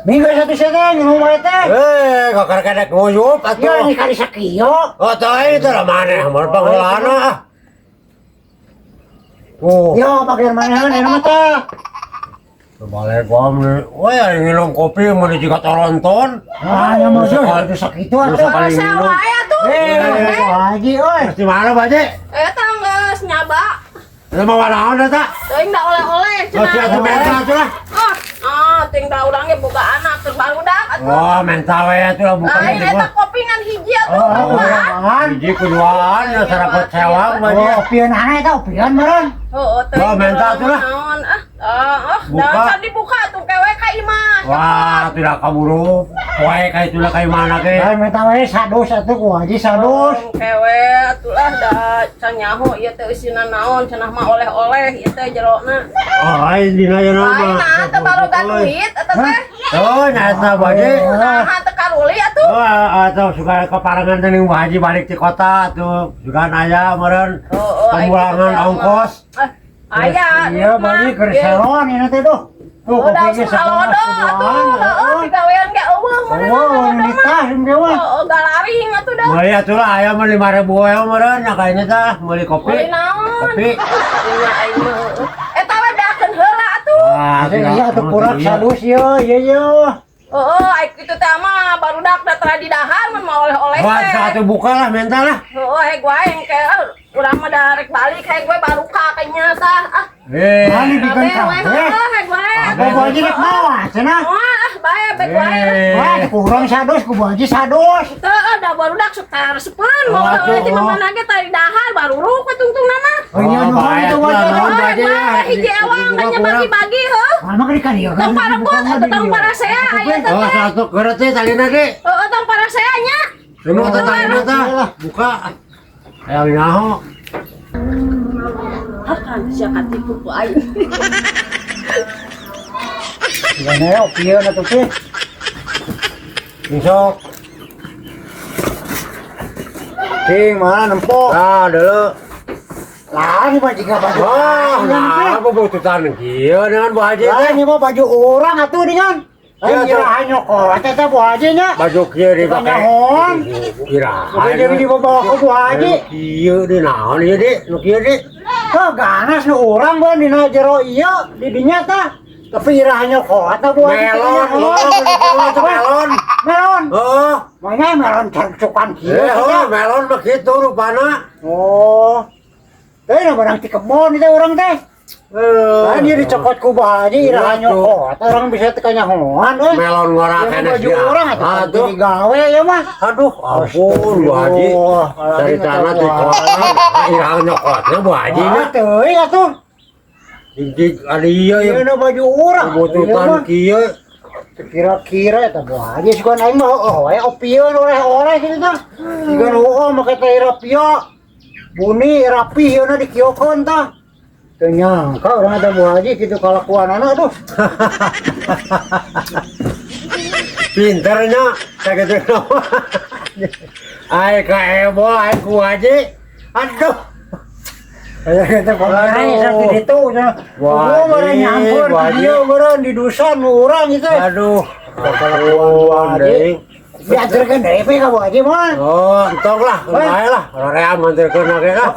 Minggu satu sete nginum wae teh. Eh, kakak kadek nguyup Ya atuh. ini kali sakieu. Oh, tah itu lah maneh, mun pangheulana ah. Oh, Yo bagian manehan ini mah teh. balik gua meni, wah ya nginum kopi meni jiga toronton. Ah, ya mah satu sakitu atuh. Sekali Saya nginum. wae atuh. Eh, Bu Haji euy. Terus di mana, Pak Haji? Eta geus nyaba. Itu mau naon eta? Teuing da oleh-oleh Oh, sia atuh menta atuh lah. Ah, ah, ting da urang ge boga anak keur barudak atuh. Wah, menta we atuh lah bukan Lain itu eta mah. Kopi ngan hiji atuh. Oh, Duaan. Hiji kuduaan ya sarakot sewang Pak Haji. Oh, opieun aneh eta opieun meureun. Heeh, teuing. Oh, menta atuh lah. Naon ah? Ah, ah, Buka. da can dibuka tuh kewe ka imah. Wah, tidak kaburu. Poe ka itu lah kayak mana ke? Lain menta we sadus atuh ku Haji sadus. Oh, kewe atuh lah da can nyaho ieu teh eusina naon, cenah mah oleh-oleh ieu teh jerona. Oh, lain dina ya Lain nama. nah teu baroga duit eta teh. Oh, nyata Bu Haji. Nah, teu karuli atuh. Oh, atau suka keparengan teh Bu Haji balik di kota tuh juga aya meureun Oh, oh, pengurangan ai kitu teh ongkos. mah. Ah, aya Iya, bali keur seron ini teh tuh. Tuh Oh, da kopi ge usum halodo atuh, heeh, digawean ge eueuh meureun Oh, halodo ini mah. tah dewa. Oh, galaring atuh dah. Meuli atuh lah aya mah 5000 we meureun nya kayaknya tah meuli kopi. Meuli naon? Kopi. Iya, aing mah heueuh. Eta we beakeun heula atuh. Wah, Iya atuh kurang sadus ye ye ye. Heeh, ai kitu teh mah barudak da tara di dahar mun mah oleh-oleh Wah, teh. satu buka lah menta lah. Heeh, heg wae engke ah, urang mah da rek balik heg we baruka kayaknya tah. Ah, Eh, Bali kabeh bikin we kabeh. heeh, heg wae. Bu Haji rek mawa cenah. Wah, ah, bae bek wae. Eh. Wah, kurang sadus ku Bu Haji sadus. Teu ah, da barudak sok taresepeun Oh, mau atuh, oleh ti oh. mana ge tadi dahar baruruk we tungtungna mah. Oh, iya, Oh, nuhun bae itu atuh lah, wae. nuhun Bu Heh, Haji wae ya. hiji ewang Buka kayaknya kurang. bagi-bagi heuh. Mama kan di kan. Tong parebut atuh tong parasea aya teh. Oh, satu keureut teh talina ge. Heeh, tong parasea nya. Semua teh talina tah. Buka. Hayang nyaho. Hakan sia katipu ku aing. Gimana opieun atuh teh. Besok. Cing, mana nempo? Nah, dulu. Lah, ini mah jiga baju. Wah, Aing, nah, teh. apa bututan kieu dengan Bu Haji Lah, teh? ini mah baju orang atuh dengan. Iya, Lain tuh. iraha nyokot teh Bu Haji nya. Baju kieu dipake. Nyahoan. Iraha. Udah jadi dibawa ke Bu Haji. Kieu di naon ieu di? Nu kieu di? Heh, ganas nu urang ban dina jero ieu di dinya tah. Tapi iraha nyokot tah Bu Haji. Melon, nyahoan. melon, itu melon. Melon. Oh, Makanya melon cangcukan kieu. eh, oh, melon mah kitu rupana. Oh. Teh na barang ti kebon itu urang teh. Eh, Lah dia dicokot ku Bu Haji iraha Iya, tuh. nyokot. Orang bisa teu kanyahoan euy. Melon ngora Ieu mah keneh baju orang atuh Aduh, jadi gawe ya mah. aduh, ampun Bu Haji. Dari tanah di kota, iraha nyokotnya Bu Haji nya. Wah, teuing atuh. Jig ada iya ya. Ieu na baju urang. Bututan kieu. Kira-kira eta Bu Haji sugan aing mah heueuh we opieun oleh-oleh kitu tah. Sigan heueuh make teh rapia. Buni rapi ieu na dikiokeun tah. Teu nyangka urang eta Bu Haji kitu kalakuanana aduh. Pinternya kayak gitu. Ai ka ebo ai ku Haji. Aduh. Kayak gitu pemain seperti itu cenah. Wah, Oh, meureun Haji, nyampur Bu Haji. dieu meureun di dusan nu urang itu. Aduh. Kalakuan Bu Haji. Diajarkeun deui ka Bu Haji mah. Oh, entong lah, bae lah. Roream nganterkeun ge lah.